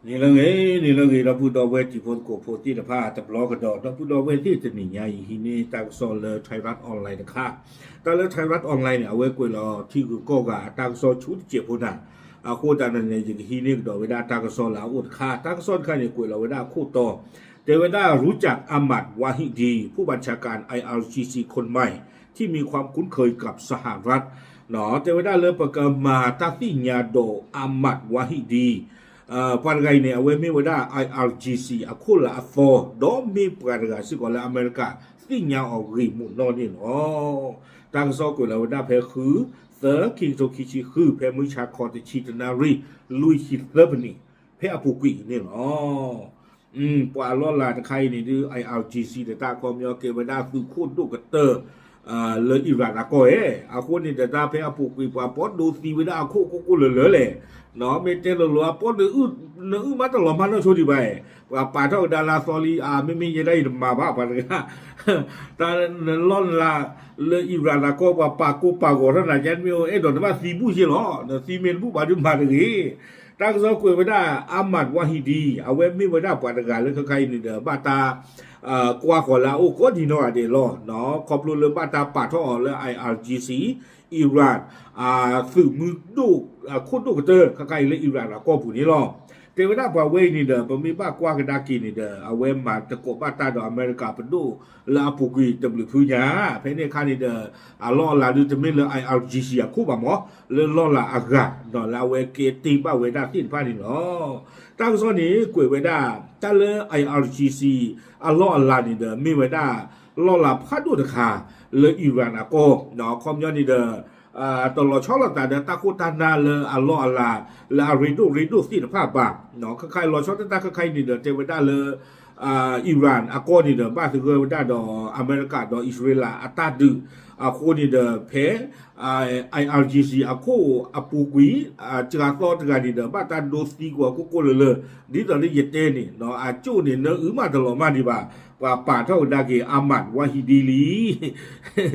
နံၤလၢအဂ့ၤ, နံၤလၢအဂ့ၤ ဒီပုၢ်ဒီဝဲၢ်တံၤဖိသကိးဖိသ့ၣ်တဖၣ် တဘျီကဒီး ဒီပုၢ်ဒီဝဲၢ်သ့ၣ်တနံၤညါအံၤ ဟံးန့ၢ်တၢ်ကစီၣ်လၢ Thairath Online တခါ, တၢ်လၢ Thairath Online န့ၣ် အဝဲကွဲးလီၤထံဂုၤကီၢ်ဂၤအတၢ်ကစီၣ်ဆူတစဲးဖိနၤ, အဃိသတးန့ၣ် ယကဟံးန့ၢ်ကဒီးဝဲဒၣ်တၢ်ကစီၣ်လၢအအိၣ်တခါ, တၢ်ကစီၣ်တခါန့ၣ် ကွဲးလီၤဝဲဒၣ်အခိၣ်တီ, တဲဝဲဒၣ် รู้จักอามัดวาฮิดี ผู้บัญชาการ ไออาร์จีซี คนใหม่ ที่มีความคุ้นเคยกับสหรัฐ တဲဝဲဒၣ်လၢပကမၤတၢ်သ့ၣ်ညါဒီး Ahmad Wahidi ပှၤတဂၤအံၤန့ၣ် အဝဲမ့ၢ်ဝဲဒၣ် I R G C အခိၣ်လၢအသီ, ဒီးမ့ၢ်ပှၤတဂၤစ့ၢ်ကီးလၢအမဲရကၤသ့ၣ်ညါအီၤဂ့ၤမးနီၢ်န့ၣ်လီၤ. တၢ်ကစီၣ်ကွဲးလီၤဝဲဒၣ်ဖဲဃု သၢ ခံကထိခံဆံဃု ဖဲမုၢ်ဆါခီတဆံတနၣ်ရံၣ် လွံၢ်ဆံသၢမံးနံး ဖဲအပူၤကွံာ်အံၤန့ၣ်လီၤ. ပှၤအလီၢ်အလၤတခါအံၤန့ၣ်ဒုး I R G C ဒီးတၢ်ခီပညီကဲဝဲဒၣ်သုးခိၣ်ဒိၣ်ကတၢၢ် လၢ Iran အကီၢ်ဧါ, အဃိန့ၣ်ဒီးတၢ်ဖဲအပူၤကွံာ် ပှၤပိာ်ဒိသံဝဲဒၣ်အခိၣ်ကိၢ်ကိၢ်လၢၤလၢၤလဲၣ်, မ့ၢ်တဲလိၤလိၤ အပိာ်ဒိ နအုၣ်မးတလီၤမၢ်နီၢ်ဆိဒံးဘၣ်, ပှၤပာ်ထီၣ်ကဒါလၢအသီလံ, အမ့မ့ၢ်ယဲဒၣ်အံၤတမၤဘၣ်ပှၤတဂၤ, တၢ်နလီၢ်နလၤလၢ Iran အကီၢ် ပှၤပာ်ကိၢ်ပာ်ဂီၤထီၣ်နၤ ကဲမ့ၢ်အိၣ်အဲၣ်ဒိးနဘၣ်သံဘူၣ်က့လီၤ, နသံမ့ၢ်တဘူၣ်ဘၣ်ဒုးမၤတဂ့ၤ. တၢ်ကစီၣ်ကွဲးဝဲဒၣ် Ahmad Wahidi အဝဲမ့ၢ်ဝဲဒၣ်ပှၤတဂၤလၢခဲခါအံၤန့ၣ်ဒီး ဘၣ်တၢ် ကွၢ်ဃီၤလၢအအိၣ်ကိးဒံနီၢ်ဂၤဒဲးလီၤ, ခီဖျိလၢဘၣ်တၢ်ပာ်ထီၣ်အီၤလၢ I R G C Iran သုးမုၢ်ဒိၣ် ခိၣ်ဒိၣ်ကတၢၢ် ခဲခါအံၤလၢ Iran အကီၢ်ပူၤန့ၣ်လီၤ. တဲဝဲဒၣ်ပှၤဝဲအံၤန့ၣ်ဒီး ပမ့ၢ်ဘၣ်ကွၢ်ကဒါက့ၤန့ၣ်ဒီး အဝဲမၤသကိးဘၣ်တၢ်ဒီးအမဲရကၤပဒိၣ်လၢအပူၤကွံာ်တဘျုးဖုညါ, ဖဲန့ၣ်အခါန့ၣ်ဒီး အလီၢ်အလၤဒုးတမ့ၢ်လၢ I R G C အခိၣ်ဘၣ်မး, လၢလီၢ်လၤအဂၤ လၢအဝဲကဲတ့ၢ်ဘၣ်ဝဲဒၣ်သ့ၣ်တဖၣ်န့ၣ်လီၤ. တၢ်ကစီၣ်န့ၣ် ကွဲးဝဲဒၣ် တၢ်လၢ I R G C အလီၢ်အလၤန့ၣ်ဒီး မ့ၢ်ဝဲဒၣ်လီၢ်လၤဖးဒိၣ်တခါ လၢ Iran အကီၢ်, ခီပညီန့ၣ်ဒီး တလီၤဆီလိာ်သးဒီးတၢ်ခိၣ်တၢ်နၢ်လၢအလီၢ်အလၤ လၢအရ့ဒိၣ်ရ့ဒိၣ်သ့ၣ်တဖၣ်ဘၣ်, ခဲခါအံၤလီၤဆီတၢ်ခဲခါအံၤန့ၣ်ဒီး တဲဝဲဒၣ်လၢ Iran အကီၢ်န့ၣ်ဒီး ဘၣ်သဂၢၢ်ဝဲဒၣ်ဒီးအမဲရကၤဒီးအံၣ်စရ့လးအတၢ်ဒုး, အဃိန့ၣ်ဒီးဖဲ I R G C အခိၣ်အပူၤကွံာ် စှၤသီတဂၤန့ၣ်ဒီး ဘၣ်တၢ်ဒိသံကွံာ်အီၤကိၢ်ကိၢ်လၢၤလၢၤ, ဒ်သိးလၢယတဲန့ၣ် အကၠိၣ်န့ၣ် နအုၣ်မးတလီၤမၢ်ဒံးဘၣ်, ပှၤပာ်ထီၣ်ကဒါက့ၤ Ahmad Wahidi လံ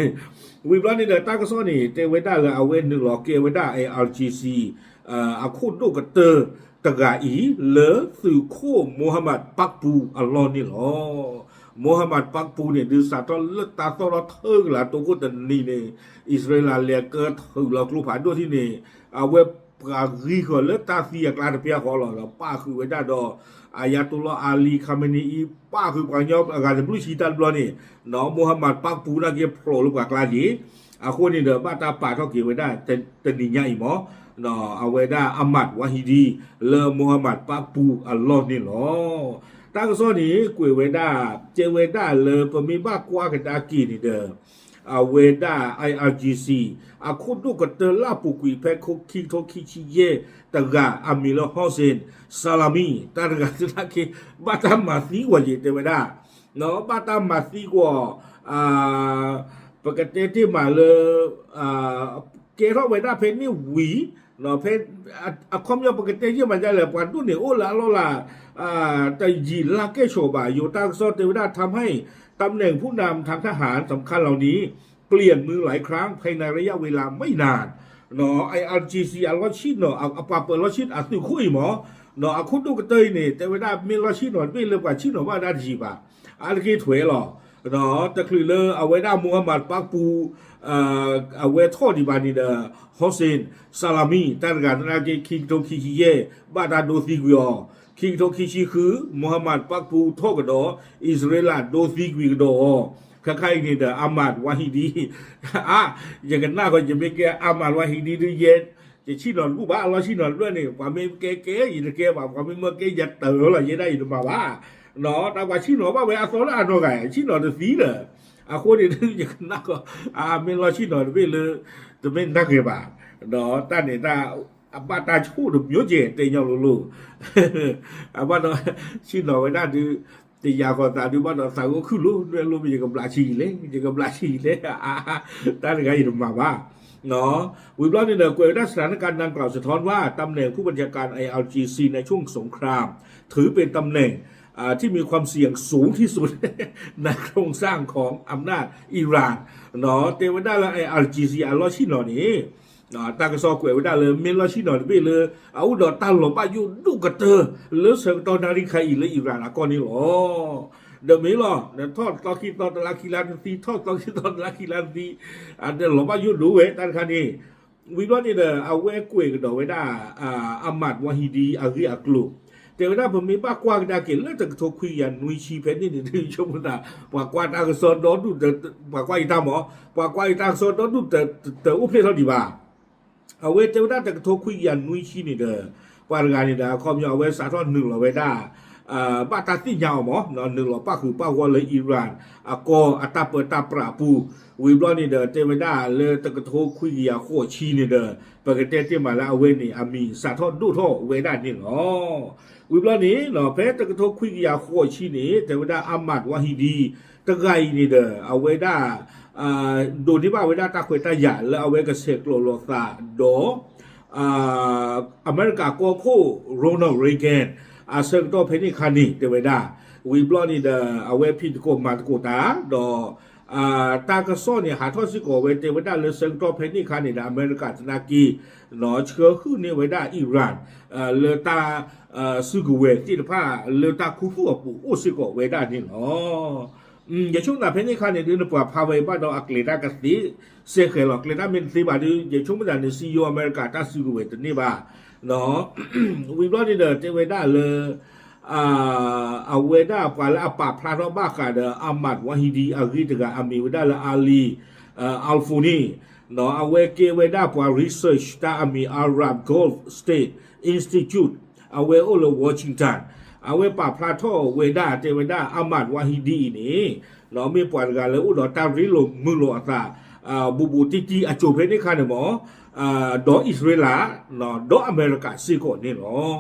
ဝံၤဘျီန့ၣ်ဒီးတၢ်ကစီၣ်န့ၣ် တဲဝဲဒၣ်လၢအဝဲနုာ်လီၤကဲဝဲဒၣ် I R G C အခိၣ်ဒိၣ်ကတၢၢ်တဂၤအံၤ လၢသုးခိၣ် Mohammad Pakpu အလီၢ်န့ၣ်လီၤ. Mohammad Pakpu န့ၣ် ဒုးစးထီၣ်လၢတၢ်သီၣ်ထီၣ်ထၢကလၤတိခိၣ်တနံၤန့ၣ် အံၣ်စရ့လးလဲၤကၢထုးလီၤကျိဖးဒိၣ်ထံၣ်န့ၣ် အဝဲပှၤဂံၢ်ဃီၤလၢတၢ်သံအကျါတပျၢ်ဃီလီၤ, ဒီးပၣ်ဃုာ်ဝဲဒၣ်ဒီး Ayatollah Ali Khamenei အံၤ ပၣ်ဃုာ်ပှၤကညီအဂၤတဘျုးဆံတၢ်တဘျီန့ၣ် Mohammad Pakpu နာ်က့ဖျိးလၢပှၤကျါက့ၤ, အဃိန့ၣ်ဒီး ဘၣ်တၢ်ပာ်ထီၣ်က့ၤဝဲဒၣ်တနံၤညါအံၤမး အဝဲဒၣ် Ahmad Wahidi လၢ Mohammad Pakpu အလီၢ်န့ၣ်လီၤ. တၢ်ကစီၣ်န့ၣ် ကွဲးဝဲဒၣ် တဲဝဲဒၣ်လၢပမ့ၢ်ဘၣ်ကွၢ်ကဒါက့ၤန့ၣ်ဒီး အဝဲဒၣ် I R G C အခိၣ်ဒိၣ်ကတၢၢ်လၢအပူၤကွံာ်ဖဲခံကထိခံဆံယဲၢ်တဂၤ အမံၤလၢ Hossein Salami တၢ်တဂၤသနာ်က့ ဘၣ်တၢ်မၤသံကွံာ်က့ၤ တဲဝဲဒၣ် ဘၣ်တၢ်မၤသံကွံာ် ပကတဲတ့ၢ်မးလၢ ကဲထီၣ်ဝဲဒၣ်ဖဲန့ၣ်ဝံၤ ဖဲ အခီပညီပကတဲယဲၢ်မးဒ်လဲၣ် ပှၤဒိၣ်န့ၣ်အိၣ်လၢအလီၢ်လၤ တယံာ်လၢကဲၣ်ဆိးဘၣ် ယိၤတၢ်ကစီၣ်တဲဝဲဒၣ် ทำให้ตำแหน่งผู้นำทางทหารสำคัญเหล่านี้ เปลี่ยนมือหลายครั้งภายในระยะเวลาไม่นาน နီၢ် I R G C အလီၢ်ဆ့ၣ်နီၤ အပှၤပၢၤလီၢ်ဆ့ၣ်နီၤ အသုးခိၣ်အံၤမး နီၢ် အခိၣ်ဒိၣ်ကတၢၢ်အံၤန့ၣ် တဲဝဲဒၣ်မ့ၢ်လီၢ်ဆ့ၣ်နီၤတဘ့ၣ်လၢပှၤဆ့ၣ်နီၤဘၣ်ဒၣ်တယံာ်ဘၣ် အါတက့ၢ်ထွဲလီၤ နီၢ် တချုးလၢအဝဲဒၣ် Mohammad Pakpu အဝဲထီၣ်ဒံးဘၣ်န့ၣ်ဒီး Hossein Salami တၢ်တဂၤသနာ်က့ ခံကထိခံဆံယဲၢ် ဘၣ်တၢ်ဒိသံကွံာ်အီၤ ခံကထိခံဆံဃု Mohammad Pakpu ထီၣ်ကဒီး အံၣ်စရ့လးဒိသံကွံာ်ကဒီးအီၤ ခဲခါအံၤန့ၣ်ဒီး Ahmad Wahidi အါ ယကနၣ်ဃီ ယမ့ၢ်ကဲ Ahmad Wahidi ဒုးယဲ ယဆ့ၣ်နီၤတဘူၣ်ဘၣ် အလီၢ်ဆ့ၣ်နီၤတဖျၢၣ်န့ၣ် ပှၤမ့ၢ်ကဲကဲ ယတကဲဘၣ် ပှၤမ့ၢ်မၢကဲယတၢၤလီၤ ယဲဒၣ်ယတမၤဘၣ် နီၢ် တၢ်ပှၤဆ့ၣ်နီၤဘၣ်ဝဲအသီလၢအနီၢ်ဂၤ ဆ့ၣ်နီၤတသံလၢၤ အဃိန့ၣ် ယကနၣ်ဃီ အမ့ၢ်လီၢ်ဆ့ၣ်နီၤတဘ့ၣ်လၢ တမ့ၢ်နၢ်ဂ့ၤဘၣ် ဒီးတၢ်န့ၣ်တၢ် အဘၣ်တၢ်ဆိၣ်တမျိုးကဲ တဲညီလိၤလိၤ အဘၣ်ဒီး ဆ့ၣ်နီၤဝဲဒၣ်ဒုး တယာ်ဃီၤသးဒုးဘၣ်ဒီးသးအိၣ်ခုၣ်လိၤ နွဲၣ်လိၤ ယကဘျးဆံးလဲၣ် ယကဘျးဆံးလဲၣ် တၢ်တဂၤယတမၤဘၣ် ဝံၤဘျီန့ၣ်ဒီး ကွဲးဝဲဒၣ် สถานการณ์ดังกล่าวสะท้อนว่าตำแหน่งผู้บัญชาการ I R G C ในช่วงสงครามถือเป็นตำแหน่งที่มีความเสี่ยงสูงที่สุด ในโครงสร้างของอำนาจอิหร่าน တဲဝဲဒၣ်လၢ I R G C အလီၢ်ဆ့ၣ်နီၤန့ၣ် တၢ်ကစီၣ်ကွဲးဝဲဒၣ်လၢ မ့ၢ်လီၢ်ဆ့ၣ်နီၤတဘ့ၣ်လၢ အအိၣ်ဒီးတၢ်လီၤဘၣ်ယိၣ်ဒိၣ်ကတၢၢ် လၢဆၢကတီၢ်နၣ်ရံၣ်ခါအံၤလၢ Iran အကီၢ်န့ၣ်လီၤ. ဒီးမ့ၢ်လီၤ ထီၣ်သီခံသီတလါခံလါတသံ ထီၣ်သီခံသီတလါခံလါတသံ လီၤဘၣ်ယိၣ်ဒိၣ်ဝဲတၢ်တခါန့ၣ် ဝံၤဘျီန့ၣ်ဒီး အဝဲကွဲးကဒီးဝဲဒၣ် Ahmad Wahidi အဂ့ၢ်အကျိၤ တဲဝဲဒၣ် ပမ့ၢ်ဘၣ်ကွၢ်ကဒါက့ၤလၢတကထိခွံကယၤနွံဆံဖဲန့ၣ်န့ၣ် ယဆိကမိၣ်သး ပှၤကွၢ်တၢ်ကစီၣ်ဒီဒူၣ် ပှၤကွၢ်ယတၢ်မး ပှၤကွၢ်ယတၢ်ကစီၣ်ဒီဒူၣ် တအိၣ်ဖျဲၣ်ထီၣ်ဒံးဘၣ်. အဝဲတဲဝဲဒၣ်တကထိခွံကယၤနွံဆံန့ၣ်ဒီး ပှၤတဂၤန့ၣ်ဒီး အခီပညီအဝဲစးထီၣ်နုာ်လီၤဝဲဒၣ် ဘၣ်တၢ်သ့ၣ်ညါအီၤမး နုာ်လီၤပၣ်ဃုာ်ပၣ်ဂီၢ်လၢ Iran အကီၢ်အတၢ်ပၢတၢ်ပြးအပူၤ ဝံၤဘျီန့ၣ်ဒီး တဲဝဲဒၣ်လၢတကထိခွံကယၤဃိးဆံန့ၣ်ဒီး ပကတဲတ့ၢ်မးလၢအဝဲန့ၣ် အမံၤစးထီၣ်ဒိၣ်ထီၣ်ဝဲဒၣ်န့ၣ်လီၤ. ဝံၤဘျီန့ၣ် ဖဲတကထိခွံကယၤဃိးဆံန့ၣ် တဲဝဲဒၣ် Ahmad Wahidi တဂၤအံၤန့ၣ်ဒီး အဝဲဒၣ် ဒိးန့ၢ်ဘၣ်ဝဲဒၣ်တၢ်ခွဲးတၢ်ယာ်လၢအဝဲကဆဲးကျိးလိာ်သးဒီး အမဲရကၤကီၢ်ခိၣ် Ronald Reagan အဆၢကတီၢ်ဖဲန့ၣ်အခါန့ၣ် တဲဝဲဒၣ် ဝံၤဘျီန့ၣ်ဒီး အဝဲဖံးသကိးမၤသကိးတၢ် ဒီး တၢ်ကစီၣ်န့ၣ် ဟးထီၣ်စ့ၢ်ကီးဝဲတဲဝဲဒၣ်လၢဆၢကတီၢ်ဖဲန့ၣ်အခါန့ၣ်ဒီး အမဲရကၤသနာ်က့ ဆှၢဃုာ်န့ၢ်ဝဲဒၣ် Iran လၢတၢ် စုကဝဲၤသ့ၣ်တဖၣ်လၢတၢ်ခူသူၣ်အပူၤအိၣ်စ့ၢ်ကီးဝဲဒၣ်န့ၣ်လီၤ. ယဆိကမိၣ်သးဖဲန့ၣ်အခါန့ၣ်ဒုး နပှၤဖးဝဲဘၣ်ဒီးအကျဲၤတၢ်ကသ့စဲဃဲၤလီၤ ကျဲၤတၢ်မ့ၢ်တသ့ဘၣ်ဒုး ယဆိကမိၣ်သးန့ၣ် စံယိၤအမဲရကၤတၢ်စုကဝဲၤတန့ၢ်ဘၣ် ဝံၤဘျီန့ၣ်ဒီး တဲဝဲဒၣ်လၢ အဝဲဒၣ်ပှၤလၢအပာ်ဖျါထီၣ်ဘၣ်ဃးဒီး Ahmad Wahidi အဂ့ၢ်တဂၤ အမံၤဝဲဒၣ်လၢ Ali Alfoni အဝဲကဲဝဲဒၣ်ပှၤ research တၢ်အမံၤ Arab Gulf State Institute အဝဲအိၣ်လၢ Washington အဝဲပာ်ဖျါထီၣ်ဝဲဒၣ် တဲဝဲဒၣ် Ahmad Wahidi အံၤန့ၣ် မ့ၢ်ပှၤတဂၤလၢအိၣ်ဒီးတၢ်ရ့လိာ်မုာ်လိာ်အသး ဘူးဘူးတံၢ်တံၢ်အစိၤဖဲန့ၣ်အခါန့ၣ်မး ဒီးအံၣ်စရ့လး ဒီးအမဲရကၤစ့ၢ်ကီးန့ၣ်လီၤ.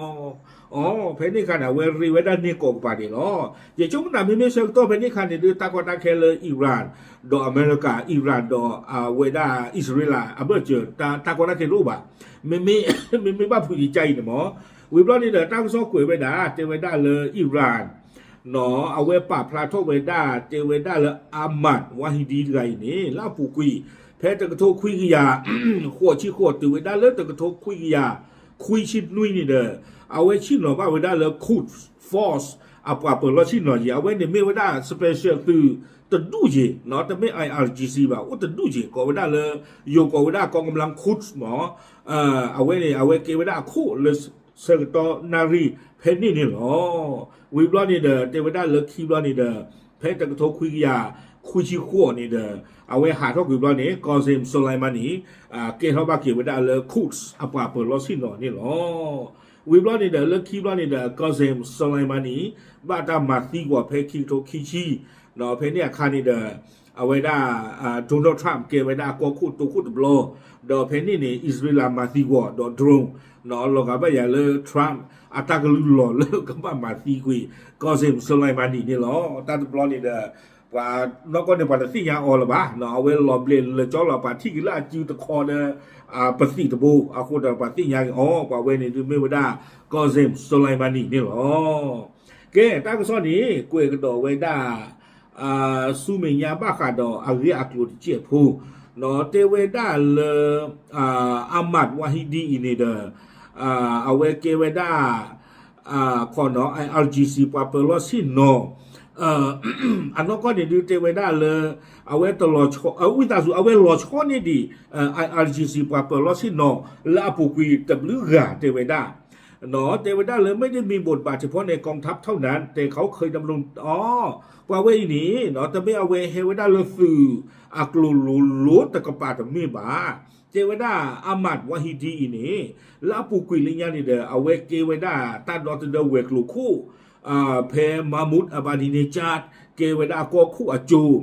အဖဲန့ၣ်အခါန့ၣ် အဝဲရ့ဝဲဒၣ်န့ၢ်ကိးကပၤန့ၣ်လီၤ. ယဆိကမိၣ်သးမ့မ့ၢ်ဆၢကတီၢ်ဖဲန့ၣ်အခါန့ၣ်ဒုး တၢ်ကီတၢ်ခဲလၢ Iran ဒီးအမဲရကၤ Iran ဒီးအဝဲဒၣ်အံၣ်စရ့လး အဘၢၣ်စၢၤ တၢ်ကီတၢ်ခဲတအိၣ်ဘၣ်. မ့မ့ၢ်ဘၣ်ဖုးယကါအံၤန့ၣ်မး ဝံၤဘျီန့ၣ်ဒီး တၢ်ကစီၣ်ကွဲးဝဲဒၣ် တဲဝဲဒၣ်လၢ Iran အဝဲပာ်ဖျါထီၣ်ဝဲဒၣ် တဲဝဲဒၣ်လၢ Ahmad Wahidi တဂၤအံၤန့ၣ် လၢအပူၤကွံာ် ဖဲတကထိခွံကယၤ ဃိးဆံဃိးတုၤဝဲဒၣ်လၢတကထိခွံကယၤ ခွံဆံနွံန့ၣ်ဒီး အဝဲဆ့ၣ်နီၤဘၣ်ဝဲဒၣ်လၢ Quds Force အပှၤပၢၤလီၢ်ဆ့ၣ်နီၤက့ၤ အဝဲန့ၣ်မ့ၢ်ဝဲဒၣ် special သုးတဒူၣ်က့ၤ တမ့ၢ် I R G C ဘၣ် အိၣ်တဒူၣ်က့ၤ ကိးဝဲဒၣ်လၢ ယိၤကိးဝဲဒၣ် กองกำลัง Quds မး အဝဲန့ၣ် အဝဲကဲဝဲဒၣ်အခိၣ်လၢဆၢကတီၢ်နၣ်ရံၣ်ဖဲန့ၣ်န့ၣ်လီၤ. ဝံၤဘျီန့ၣ်ဒီး တဲဝဲဒၣ်လၢခံဘျီန့ၣ်ဒီး ဖဲတကထိခွံကယၤ ခွံဆံဃိးန့ၣ်ဒီး အဝဲဟးထီၣ်ကွံာ်ဘျီန့ၣ် Qasem Soleimani ကဲထီၣ်ဘၣ်က့ၤဝဲဒၣ်လၢ Quds အပှၤပၢၤလီၢ်ဆ့ၣ်နီၤန့ၣ်လီၤ. ဝံၤဘျီန့ၣ်ဒီး လၢခံဘျီန့ၣ်ဒီး Qasem Soleimani ဘၣ်တၢ်မၤသံကွံာ်ဖဲခံကထိခံဆံ ဒီးဖဲန့ၣ်အခါန့ၣ်ဒီး အဝဲဒၣ် Donald Trump ကဲဝဲဒၣ်အကီၢ်ခိၣ်တိခိၣ်တဘျီ, ဒီးဖဲန့ၣ်န့ၣ် အံၣ်စရ့လးမၤသံကွံာ်ဒီး drone လီၤဂာ်ဘၣ်ယၤလၢ Trump အတၢ်ကလုၢ်လီၤလၢကဘၣ်မၤသံကွံာ် Qasem Soleimani န့ၣ်လီၤ. တၢ်တဘျီန့ၣ်ဒီး ပှၤနီၢ်ကီၢ်န့ၣ် ပှၤတသ့ၣ်ညါအီၤလၢၤဘၣ်, အဝဲလီၤဘျဲးလၢာ်ကၠီလီၤ ပှၤထံၣ်က့ၤလၢအစုတခီဒီး ပသံၣ်တဘိ အဃိဒီးပှၤသ့ၣ်ညါက့ၤအီၤ ပှၤဝဲန့ၣ်ဒုးမ့ၢ်ဝဲဒၣ် Qasem Soleimani န့ၣ်လီၤ. ကဲ တၢ်ကစီၣ်န့ၣ် ကွဲးကဒီးဝဲဒၣ် ဆူမဲာ်ညါဘၣ်ဃးဒီးအဂ့ၢ်အကျိၤတစဲးဖိ, တဲဝဲဒၣ်လၢ Ahmad Wahidi အံၤန့ၣ်ဒီး အဝဲကဲဝဲဒၣ် ခီနီၤ I R G C ပှၤပၢၤလီၢ်ဆ့ၣ်နီၤ အနီၢ်ကီၢ်န့ၣ်ဒုးတဲဝဲဒၣ်လၢ အဝဲတလီၤဆီ ဝံသးစူၤ အဝဲလီၤဆီန့ၢ်ဒံး I R G C ပှၤပၢၤလီၢ်ဆ့ၣ်နီၤ လၢအပူၤကွံာ်တဘျုးဂၤတဲဝဲဒၣ် တဲဝဲဒၣ်လၢ ไม่ได้มีบทบาทเฉพาะในกองทัพเท่านั้น แต่เขาเคยดำรง အီ ပှၤဝဲအံၤန့ၣ် တမ့ၢ်အဝဲဟဲဝဲဒၣ်လၢသုးအကျိၤလိၤလိၤတကပၤတမ့ၢ်ဘၣ်. တဲဝဲဒၣ် Ahmad Wahidi အံၤန့ၣ် လၢအပူၤကွံာ်လၢညါန့ၣ်ဒီး အဝဲကဲဝဲဒၣ်တၢ်ဒီသဒၢဝဲၤကျိၤခိၣ် ဖဲ Mahmoud Ahmadinejad ကဲဝဲဒၣ်ကီၢ်ခိၣ်အစိၤ,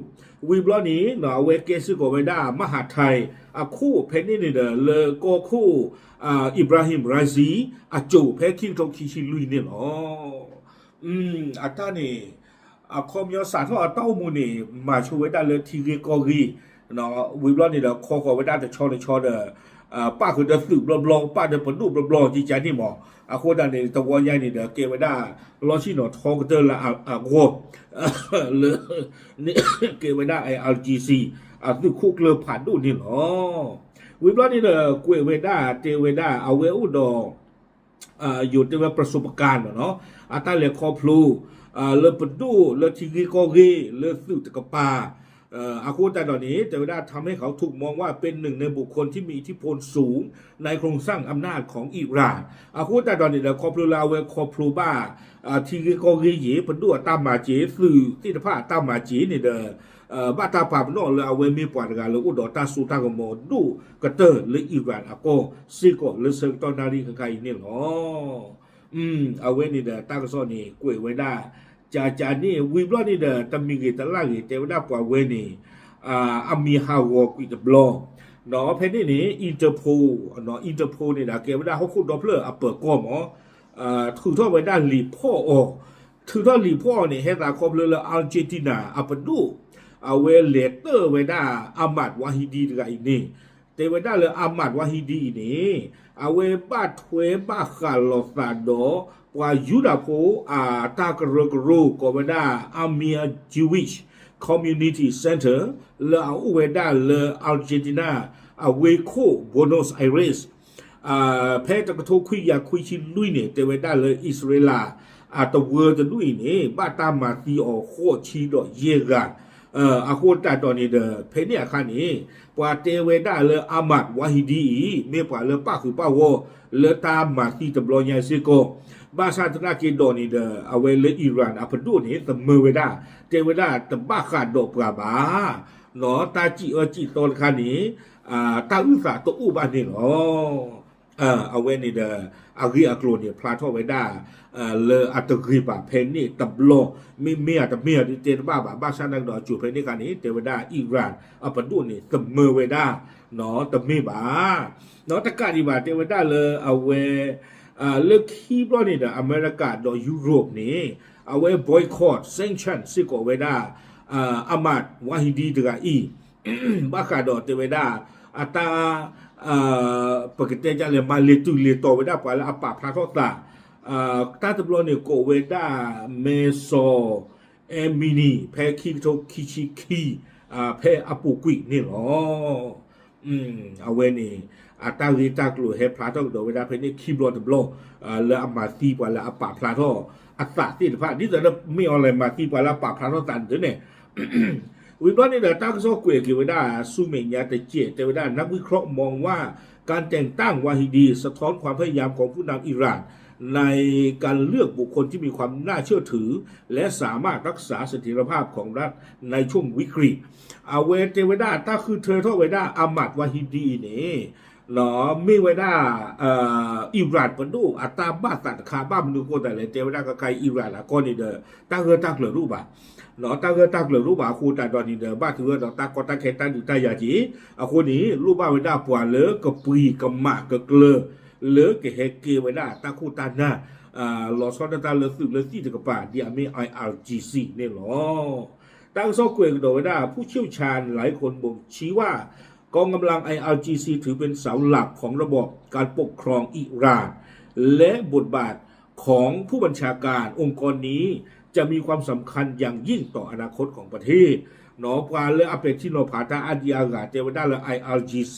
ဝံၤဘျီန့ၣ် အဝဲကဲစ့ၢ်ကီးဝဲဒၣ် မဟးထဲ အခိၣ်ဖဲန့ၣ်န့ၣ်ဒီး လၢကီၢ်ခိၣ် Ebrahim Raisi အစိၤ ဖဲခံကထိခံဆံလွံၢ်န့ၣ်လီၤ. အတၢ်န့ၣ် အခီပညီစးထီၣ်အတၢ်အိၣ်မူန့ၣ် မၤဆိဝဲဒၣ်လၢထံဂ့ၢ်ကီၢ်ဂ့ၢ်, ဝံၤဘျီန့ၣ်ဒီး ခီဃီၤဝဲဒၣ်တဆီတဆီဒီး ပၣ်ဃုာ်ဒီးသုးဘျီဘျီ ပၣ်ဒီးပဒိၣ်ဘျီဘျီ ကကန့ၣ်မး, အဃိသတးန့ၣ် တဝီညါန့ၣ်ဒီး ကဲဝဲဒၣ် လီၢ်ဆ့ၣ်နီၤထီကတၢၢ်လၢအဂီၢ် လၢ ကဲဝဲဒၣ် I R G C အသုးခိၣ်ကျၢၢ်ဖးဒိၣ်န့ၣ်လီၤ. ဝံၤဘျီန့ၣ်ဒီး ကွဲးဝဲဒၣ် တဲဝဲဒၣ် အဝဲအိၣ်ဒီး ယိၤတဲဝဲ ပရစိပကၤန့ၣ်လီၤ, အတၢ်လဲၤခီဖျိ လၢပဒိၣ်လၢထံဂ့ၢ်ကီၢ်ဂ့ၢ်လၢသုးတကပၤ အဃိသတးဒီးန့ၣ် တဲဝဲဒၣ် ทำให้เขาถูกมองว่าเป็นหนึ่งในบุคคลที่มีอิทธิพลสูงในโครงสร้างอำนาจของอิหร่าน အဃိသတးဒီးန့ၣ်ဒီး ခီဖျိလၢအဝဲခီဖျိဘၣ် ထံဂ့ၢ်ကီၢ်ဂ့ၢ်ယံၤ ပဒိၣ်အတၢ်မၤစၢၤ သုးသ့ၣ်တဖၣ်အတၢ်မၤစၢၤန့ၣ်ဒီး ဘၣ်တၢ်ပာ်ပနီၣ်လၢအဝဲမ့ၢ်ပှၤတဂၤလၢအိၣ်ဒီးတၢ်စိတၢ်ကမီၤဒိၣ်ကတၢၢ်လၢအံၣ်ရၣ်အကီၢ်စ့ၢ်ကီးလၢဆၢကတီၢ်နၣ်ရံၣ်ခဲခါအံၤန့ၣ်လီၤ. အဝဲန့ၣ်ဒီးတၢ်ကစီၣ်န့ၣ် ကွဲးဝဲဒၣ် ကကန့ၣ် ဝံၤဘျီန့ၣ်ဒီး တမံၤဂ့ၤတလၢ်ဂ့ၤ တဲဝဲဒၣ်ပှၤဝဲန့ၣ် အမံၤဟးဂီၤကွံာ်တဘျီ ဒီးဖဲန့ၣ်န့ၣ် Interpol, Interpol န့ၣ်ဒီး ကဲဝဲဒၣ်ဟီၣ်ခိၣ်ဒီဖျၢၣ်အပၢၤကီၢ်မး ထုးထီၣ်ဝဲဒၣ်လံာ်ဖီၣ်အီၤ, ထုးထီၣ်လံာ်ဖီၣ်အီၤန့ၣ် ဟဲသးခီဖျိလၢ Argentina အပဒိၣ် အဝဲလဲၤတၢၢ်ဝဲဒၣ် Ahmad Wahidi တဂၤအံၤန့ၣ် တဲဝဲဒၣ်လၢ Ahmad Wahidi အံၤန့ၣ် အဝဲဘၣ်ထွဲဘၣ်ဃးလိာ်သးဒီး ပှၤယူဒၤဖိအတၢ်ကရၢကရိ ကိးဝဲဒၣ် Amir Jewish Community Center လၢအအိၣ်ဝဲဒၣ်လၢ Argentina အဝ့ၢ်ခိၣ် Buenos Aires ဖဲတကထိခွံကယၤခွံဆံလွံၢ်န့ၣ် တဲဝဲဒၣ်လၢအံၣ်စရ့လး အတဝၢတဒူၣ်အံၤန့ၣ် ဘၣ်တၢ်မၤသံအီၤဃိးဆံဒီးယဲၢ်ဂၤ အဃိသတးဒီးန့ၣ်ဒီး ဖဲန့ၣ်အခါန့ၣ် ပှၤတဲဝဲဒၣ်လၢ Ahmad Wahidi အံၤ မ့ၢ်ပှၤလၢပၣ်ဃုာ်ပၣ်ဂီၢ်လၢတၢ်မၤသံတဘျီညါစ့ၢ်ကီး ဘၣ်ဆၣ်သနာ်က့ဒီးန့ၣ်ဒီး အဝဲလၢအံၣ်ရၣ်အပဒိၣ်န့ၣ် သမၢဝဲဒၣ် တဲဝဲဒၣ်တဘၣ်ဃးဒီးပှၤဘၣ် တၢ်စံၣ်အၢစံၣ်သီတခါန့ၣ် တၢ်အုၣ်သးတအိၣ်ဘၣ်န့ၣ်လီၤ. အဝဲန့ၣ်ဒီး အဂ့ၢ်အကျိၤန့ၣ် ဖျါထီၣ်ဝဲဒၣ် လၢအတဂ့ၤဘၣ်ဖဲန့ၣ်တဘျီ မ့မ့ၢ်အတမ့ၢ်အဒုးတဲတဘၣ်ဘၣ် ဘၣ်ဆၣ်သနာ်က့ဒီး အစိၤဖဲန့ၣ်အခါန့ၣ် တဲဝဲဒၣ်အံၣ်ရၣ်အပဒိၣ်န့ၣ် သမၢဝဲဒၣ် တမ့ၢ်ဘၣ် တကးဒံးဘၣ် တဲဝဲဒၣ်လၢအဝဲ လၢခံဘျီန့ၣ်ဒီး အမဲရကၤဒီးယူရိၣ်န့ၣ် အဝဲ boycott sanction စ့ၢ်ကီးဝဲဒၣ် Ahmad Wahidi တဂၤအံၤ ဘၣ်ဃးဒီးတဲဝဲဒၣ် အတၢ် ပကတဲဒ်လဲၣ် မၤလဲၤတုၤလဲၤတီၤဝဲဒၣ်ပှၤလၢအပာ်ဖျါထီၣ်သး တၢ်တဘျီန့ၣ်ကိးဝဲဒၣ် မဲစီၤ အဲမံနံၤ ဖဲခံကထိခံဆံခံ ဖဲအပူၤကွံာ်န့ၣ်လီၤ. အဝဲန့ၣ် အတၢ်ဂ့ၢ်တၢ်ကျိၤဟဲဖျါထီၣ်ကဒီးဝဲဒၣ်ဖဲန့ၣ်ခံဘျီတဘျီ လၢအမၤသံပှၤလၢအပာ်ဖျါထီၣ်အသးသ့ၣ်တဖၣ် ဒ်သိးလၢမ့ၢ်အီၤလဲၤမၤသံပှၤလၢအပာ်ဖျါထီၣ်သးန့ၣ် ဝံၤဘျီန့ၣ်ဒီး တၢ်ကစီၣ်ကွဲးက့ၤဝဲဒၣ် ဆူမဲာ်ညါတစဲး တဲဝဲဒၣ် นักวิเคราะห์มองว่าการแต่งตั้ง วาฮิดี สะท้อนความพยายามของผู้นำอิหร่าน ในการเลือกบุคคลที่มีความน่าเชื่อถือ และสามารถรักษาเสถียรภาพของรัฐในช่วงวิกฤต အဝဲတဲဝဲဒၣ် တၢ်ဃုထၢထီၣ်ဝဲဒၣ် Ahmad Wahidi အံၤန့ၣ် မ့ၢ်ဝဲဒၣ် အံၣ်ရၣ်ပဒိၣ်အတၢ်ဘၣ်သးတခါ ဘၣ်မနုၤအဃိသတးလဲၣ် တဲဝဲဒၣ် ခဲခါအံၣ်ရၣ်အကီၢ်န့ၣ်ဒီး တၢ်ဂၢၢ်တၢ်ကျၢၤတအိၣ်ဘၣ် တၢ်ဂၢၢ်တၢ်ကျၢၤတအိၣ်ဘၣ်အဃိသတးဒီးန့ၣ်ဒီး ဘၣ်သဂၢၢ်ဒီးတၢ်ကီတၢ်ခဲတၢ်ဒုးတၢ်ယၤက့ၤ အဃိန့ၣ် လိၣ်ဘၣ်ဝဲဒၣ်ပှၤလၢကပှံၤကမၣ်ကကျၢၤ လၢကဟဲကဲဝဲဒၣ်တၢ်ခိၣ်တၢ်နၢ် လီၤဆီဒၣ်တၢ်လၢသုးလၢသံၣ်တကပၤ ဒ်အမ့ၢ် IRGC န့ၣ်လီၤ. တၢ်ကစီၣ်ကွဲးကဒီးဝဲဒၣ် ผู้เชี่ยวชาญหลายคนบ่งชี้ว่ากองกำลัง ไออาร์จีซี ถือเป็นเสาหลักของระบอบการปกครองอิหร่าน และบทบาทของผู้บัญชาการองค์กรนี้จะมีความสำคัญอย่างยิ่งต่ออนาคตของประเทศ ပှၤလၢအပဲာ်ထံနီၤဖးတၢ်အါဒံအါဂၤ တဲဝဲဒၣ်လၢ IRGC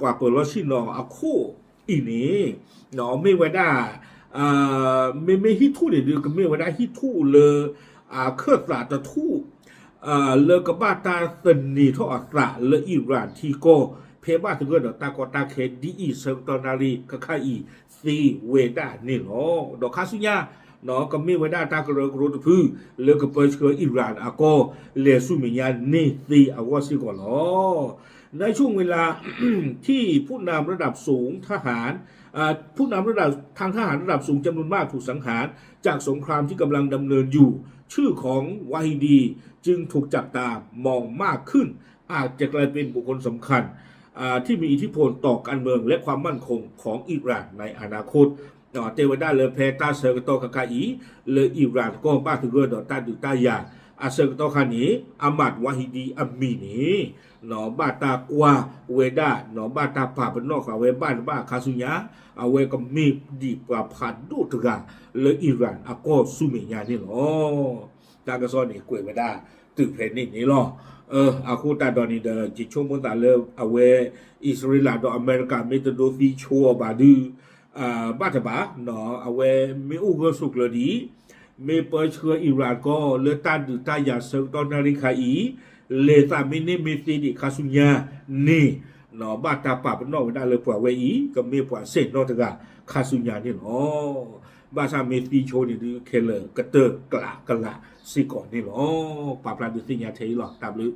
ပှၤပၢၤလီၢ်ဆ့ၣ်နီၤအခိၣ်အံၤန့ၣ် မ့ၢ်ဝဲဒၣ် မ့မ့ၢ်ဟံၣ်ထူၣ်န့ၣ်ဒီး ကမ့ၢ်ဝဲဒၣ်ဟံၣ်ထူၣ်လၢ အခၢၣ်သးတထူၣ် လၢကဘၣ်တၢ်သန့ၤထီၣ်အသးလၢအံၣ်ရၣ်ထံကီၢ် ဖဲဘၣ်သဂၢၢ်ဒီးတၢ်ကီတၢ်ခဲဒ်အံၤ ဆၢကတီၢ်နၣ်ရံၣ်ခဲခါအံၤသ့ဝဲဒၣ်န့ၣ်လီၤ. ဒီးခါဆူညါ ကမ့ၢ်ဝဲဒၣ်တၢ်ကရၢကရိတဖု လၢကပၢဆှၢအံၣ်ရၣ်အကီၢ် လဲၤဆူမဲာ်ညါန့ၣ်သ့အဂီၢ်စ့ၢ်ကီးလီၤ. ในช่วงเวลาที่ผู้นำระดับสูงทหาร อ่า ผู้นำระดับทางทหารระดับสูงจำนวนมากถูกสังหารจากสงครามที่กำลังดำเนินอยู่ ชื่อของวาฮิดีจึงถูกจับตามองมากขึ้น อาจจะกลายเป็นบุคคลสำคัญ อ่า ที่มีอิทธิพลต่อการเมืองและความมั่นคงของอิหร่านในอนาคต တဲဝဲဒၣ်လၢဖဲတၢ်ဆၢကတီၢ်ခဲခါအံၤ လၢအံၣ်ရၣ်ကီၢ်ဘၣ်သဂၢၢ်ဒီးတၢ်ဒုးတၢ်ယၤ အဆၢကတီၢ်ခါန့ၣ် အမၢ်ဝါဟံဒံအမံၤန့ၣ် ဘၣ်တၢ်ကွၢ်ဝဲဒၣ် ဘၣ်တၢ်ပာ်ပနီၣ်ဃာ်ဝဲဘၣ်တဘၣ်အခါဆူညါ အဝဲကမ့ၢ်ဒံးပှၤဖးဒိၣ်တဂၤလၢအံၣ်ရၣ်အကီၢ်ဆူမဲာ်ညါန့ၣ်လီၤ. တၢ်ကစီၣ်န့ၣ်ကွဲးဝဲဒၣ်တုၤဖဲန့ၣ်န့ၣ်လီၤ. အဃိသတးဒီးန့ၣ်ဒီး ယဆိကမိၣ်သးလၢအဝဲ အံၣ်စရ့လးဒီးအမဲရကၤ မ့ၢ်တဒိသံဆိအီၤဘၣ်ဒီး ဘၣ်တဘၣ်, အဝဲမ့ၢ်အိၣ်ဂၢၢ်ဆိးကျၢၤဒံး, မ့ၢ်ပၢဆှၢအံရၣ်ကီၢ်လၢတၢ်ဒုးတၢ်ယၤဆၢကတီၢ်နၣ်ရံၣ်ခါအံၤ, လဲၤသးမ့ၢ်န့ၢ်မ့ၢ်သ့ဒံးခါဆူညါန့ၣ်, ဘၣ်တၢ်ပာ်ပနီၣ်ဝဲဒၣ်လၢပှၤဝဲအံၤ ကမ့ၢ်ပှၤစဲၣ်နီတဂၤခါဆူညါန့ၣ်လီၤ. ဘၣ်ဆၣ်မ့ၢ်သံဆိန့ၣ်ဒုးခဲလၢာ်ကတၢၢ်ကလးကလးစ့ၢ်ကီးန့ၣ်လီၤ. ပာ်ဖျါဒုးသ့ၣ်ညါထဲအံၤလီၤ. တၢ်ဘျုး